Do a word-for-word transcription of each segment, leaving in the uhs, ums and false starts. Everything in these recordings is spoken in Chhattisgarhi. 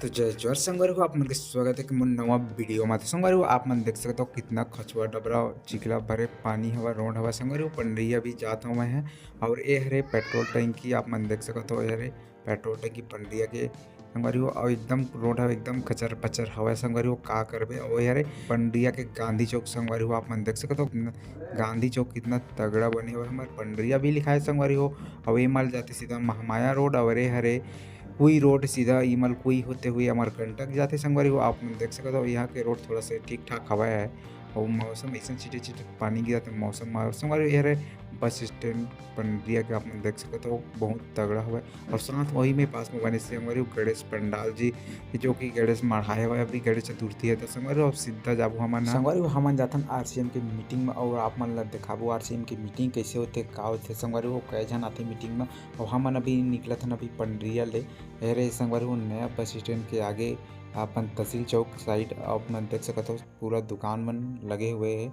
तो जय जोहार संगवारी हो, आप मन के स्वागत हे कि मोर नवा वीडियो में। तो संगवारी हो, आप मन देख सकत हो कितना खचवा डबरा चिखला भरे पानी हवा, रोड हवा संगवारी हो, पंडरिया भी जात हवय हे। और ए हरे पेट्रोल टंकी, आप मन देख सकत हो, ए हरे पेट्रोल टंकी पंडरिया के संगवारी हो। और एकदम रोड हवे, एकदम कचर पचर हवय संगवारी हो, का करबे। और ए हरे पंडरिया के गांधी चौक संगवारी हो, आप मन देख सकत हो गांधी चौक कितना तगड़ा बने हवय, हमर पंडरिया भी लिखाए संगवारी हो। और ए मल जाते सीधा महामाया रोड, और ए हरे कुई रोड सीधा इमल कुई होते हुए अमरकंटक जाते संगवारी हो। आप मन देख सकत हो, यहाँ के रोड थोड़ा से ठीक ठाक हवा है। और मौसम ऐसा छिटे छिटे पानी गिरत हे मौसम में। संगवारी हो, ये हरे बस स्टैंड पंडरिया के आप मन देख सकत हो, बहुत तगड़ा हवा है। और साथ वही में पास में बने संगवारी हो गणेश पंडाल जी, जो कि गणेश मढ़ाए हुआ है, अभी गणेश चतुर्थी है। तो संगवारी हो, अब सीधा जाबो हमन ह। संगवारी हो, हमन जाथन आरसीएम के मीटिंग में और आप मन ला दिखाबो आरसीएम के मीटिंग कैसे होते, का होते संगवारी हो, कै झन आते मीटिंग में। और हमन अभी निकलत हन अभी पंडरिया ले। ए हरे संगवारी हो नया बस स्टैंड के आगे अपन तहसील चौक साइड आप मन देख सकत हो, पूरा दुकान मन लगे हुए हे।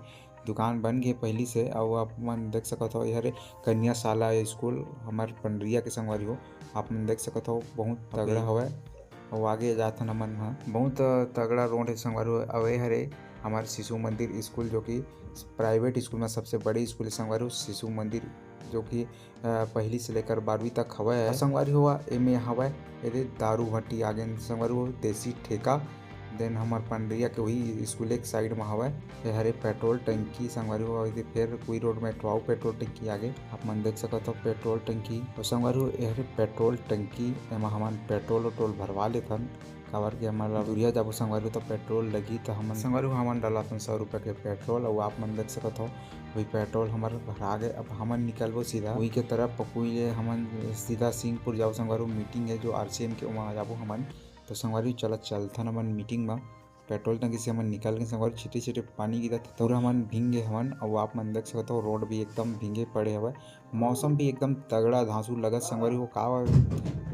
दुकान बन गए पहली से। और आप मन देख सकत हो, ए हरे कन्या शाला स्कूल हमर पंडरिया के संगवारी हो, आप मन देख सकत हो, बहुत तगड़ा हवय। और आगे जाथन हमन ह, बहुत तगड़ा रोड है संगवारी हो। और ए हरे हमारे शिशु मंदिर स्कूल, जो कि प्राइवेट स्कूल में सबसे बड़े स्कूल है संगवारी हो, शिशु मंदिर, जो कि अ, पहली से लेकर बारहवीं तक हवय। अउ संगवारी हो, एमे हवय, एदे दारू भट्टी आगे संगवारी हो, देसी ठेका। देन हमर पंडरिया के वही स्कूल एक साइड में हवय। ये हरे पेट्रोल टंकी संगवारी हो, एदे फेर कोई रोड में एक ठो अउ पेट्रोल टंकी आगे। आप मन देख सकत हो पेट्रोल टंकी। अउ संगवारी हो, ये हरे पेट्रोल टंकी, एमा हमन पेट्रोल उट्रोल भरवा लेथन। काबर कि हमन ला दुरिहा जाबो संगवारी हो, त पेट्रोल लगही, त हमन संगवारी हो, हमन डलाथन सौ रुपया के पेट्रोल। अउ आप मन देख सकत हो, वही पेट्रोल हमर भरा गे। अब हमन निकलबो सीधा वही के तरफ, पकुई ले हमन सीधा सिंहपुर जाबो संगवारी हो, मीटिंग है जो आरसीएम के, वहाँ जाबो हमन। तो संगवारी हो, चलत चलथन हमन मीटिंग में। पेट्रोल टंकी से हमन निकल के संगवारी हो, छिटे छिटे पानी गिरत हे, पूरा हमन भींग गे हमन। अउ आप मन देख सकत हो, रोड भी एकदम भींगे पड़े हवय। मौसम भी एकदम तगड़ा धांसू लगत संगवारी हो, का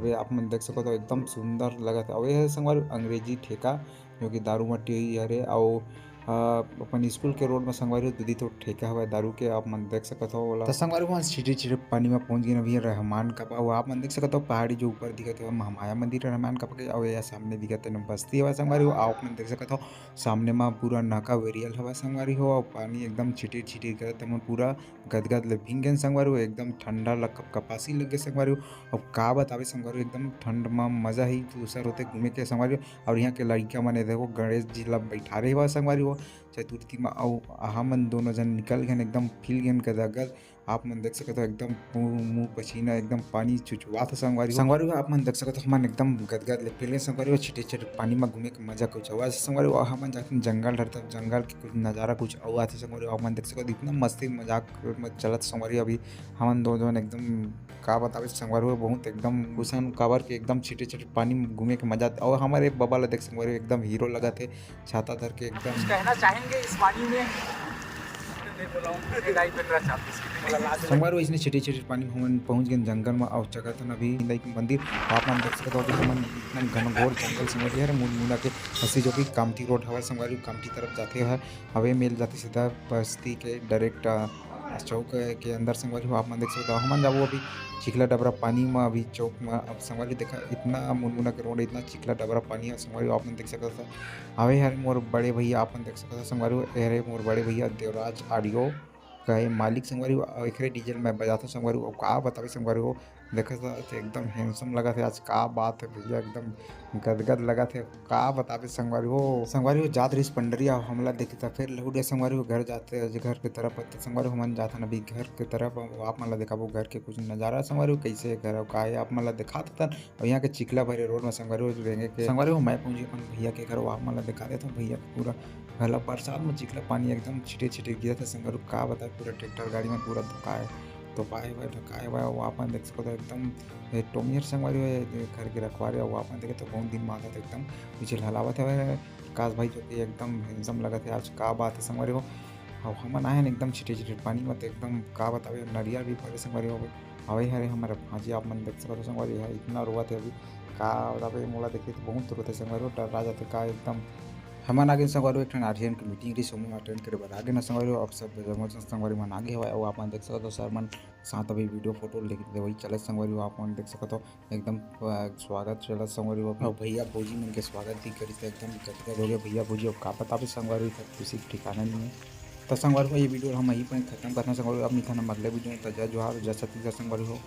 वे आप मन देख सकत हो, एकदम सुंदर लगत हे। अउ ये हे संगवारी हो अंग्रेजी ठेका, जो कि दारू मट्टी ही हरे। अउ, अ, अपन स्कूल के रोड में संगवारी हो दू दी ठो ठेका हवय दारू के, आप मन देख सकत हो ओला। त संगवारी हो, हमन छिटे छिटे पानी में पहुंच गए अभी रहमान कपा। अउ आप मन देख सकत हो पहाड़ी जो ऊपर दिखत हे, महामाया मंदिर रहमान कपा के। अउ ये सामने दिखत हे बस्ती हवय संगवारी हो, आप मन देख सकत हो सामने में पूरा नाका वेरियल हवय संगवारी हो। अउ पानी एकदम छिटे छिटे गिरत हे, हमन पूरा गदगद ले भींग गेन संगवारी हो, एकदम ठंडा लग, कपासी लग गे संगवारी हो। अब का बतावे संगवारी हो, एकदम ठंड म मजा ही दूसर होथे घूमे के संगवारी हो। अउ यहाँ के लड़का मन ए देखो गणेश जी ला बैठारे हवय संगवारी हो चतुर्थी म। अउ हमन दोनों झन निकल गेन, एकदम फिल गेन गदगद। आप मन देख सकत हो एकदम मुंह, मुंह पसीना एकदम पानी चुचवात हे संगवारी हो। संगवारी हो आप मन देख सकत हो हमन एकदम गदगद ले फिल गेन संगवारी हो। छिटे छिटे पानी म घूमे के मजा कुछ अउ आथे संगवारी हो। हमन जाथन जंगल डहर, तब जंगल के कुछ नजारा कुछ अउ आथे संगवारी हो। आप मन देख सकत हो इतना मस्ती मजाक म चलत संगवारी हो। अभी हमन दो झन एकदम का बतावे संगवारी हो, बहुत एकदम गुस्सा काबर के एकदम छिटे छिटे पानी में घूमे के मजा। अउ हमर एक बबा ला देख संगवारी हो, एकदम हीरो लगत हे, छाता धर के एकदम। कुछ कहना चाहेंगे इस वाणी में? नहीं बोला हूँ, नहीं, नहीं बोल रहा चाहते इसके लिए। संगवारी हो, इसने छिटे छिटे पानी में हमन पहुंच गए जंगल में। अउ चलत हन अभी लाइक मंदिर, आप मन देख सकत हो कि हमन एकदम घनघोर जंगल संगवारी हो, मुनमुना के हंसी जो कि कामती रोड हवय संगवारी हो, कामती तरफ जाथे हवय। हवे मिल जाथे सीधा बस्ती के डायरेक्ट, अ, चौक के अंदर संगवारी हो, आप मन देख सकत हो। हमन जाबो अभी चिखला डबरा पानी म, अभी चौक म। अब संगवारी हो देखा, इतना मुनमुना के रोड, इतना चिखला डबरा पानी हे संगवारी हो, आप मन देख सकत हो। हवे हरे मोर बड़े भैया, आप मन देख सकत हो संगवारी हो, ए हरे मोर बड़े भैया देवराज ऑडियो के मालिक संगवारी हो, अउ एकरे डीजल में बजाथों संगवारी हो। अउ का बतावे संगवारी हो, देखत हव त एकदम handsome लगत हे आज, का बात हे भैया, एकदम गदगद लगत हे, का बताबे संगवारी हो। संगवारी हो जात रहिस पंडरिया, हमला देखी त फेर लहुट गे संगवारी हो घर जाते, घर के तरफ। त संगवारी हो हमन जाथन अभी घर के तरफ, अउ आप मन ला देखाबो घर के कुछ नजारा संगवारी हो, कैसे घर अउ का हे आप मन ला देखा देथन। अउ यहाँ के चिखला भरे रोड में संगवारी हो रेंगे के संगवारी हो मैं पहुंची अपन भैया के घर, अउ आप मन ला देखा देथन भैया के पूरा घर ला बरसात में चिखला पानी एकदम छिटे छिटे गिरत हे संगवारी हो, का बताए पूरा ट्रैक्टर गाड़ी में पूरा धोका हे। तो पाए हुए ढकाए हुए, वो आप मन देख सकत हो एकदम, ए, टोमियर संगवारी हो, ए, घर के रखवारे, वो आप मन देखे तो बहुत दिन बाद एकदम पीछे हलावत हवे प्रकाश भाई, जो कि एकदम handsome लगत हे। आज का बात हे संगवारी हो, अउ हमन आए हन एकदम छिटे छिटे पानी में, तो एकदम का बतावे, नरियर भी भरे संगवारी हो, हवे हरे हमारे भांजी, आप मन देख सकत हो संगवारी हो, इतना रोवत हे अभी, का बतावे, मोला देखे तो बहुत रोते संगवारी हो, डर्रा जाथे का एकदम हमन आगे संगवारी हो, एक ठन आरसीएम के मीटिंग रहिस, ओमे अटेंड करे बर आगे ना संगवारी हो। अब सब जम्मो झन संगवारी मन आगे हवय, अउ आप मन देख सकत हो सर मन साथ अभी वीडियो फोटो लेके वही चलत संगवारी हो, आप मन देख सकत हो एकदम अ, स्वागत चलत संगवारी हो। अउ भैया भौजी मन के स्वागत भी करिस, एकदम गदगद हो गया भैया भौजी। अब का बताबे संगवारी हो, खुशी के ठिकाना नहीं है। तो संगवारी हो, ये वीडियो हम यहीं पर खत्म करना संगवारी हो। अब मिलथन हम अगले वीडियो में। तो जय जोहार, जय छत्तीसगढ़ संगवारी हो।